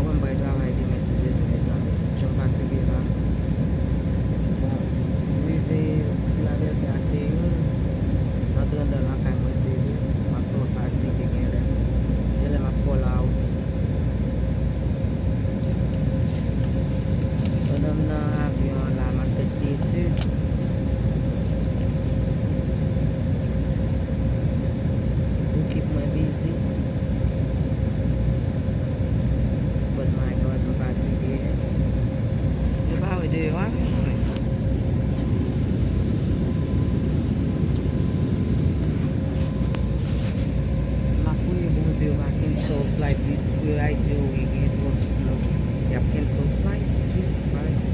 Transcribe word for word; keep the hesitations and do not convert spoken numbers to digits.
Bon, m pral travay demen si Dye vle, mezanmi. Jan m fatige la. Bon, rive Philadelphia se youn, antre anndan lakay mwen se de. M ap twò fatige genlè. Genlè m ap call out. Pandan m nan avyon an la, m ap fè ti etid. Bokit mwen bizi. But my God, m fatige. Yo pa wè deyò a menm mwen. M ap priye Bondye yo pa cancel flight li di pou yo Ayiti yo wi gen twòp snow. Y ap cancel flight. Jesus Christ.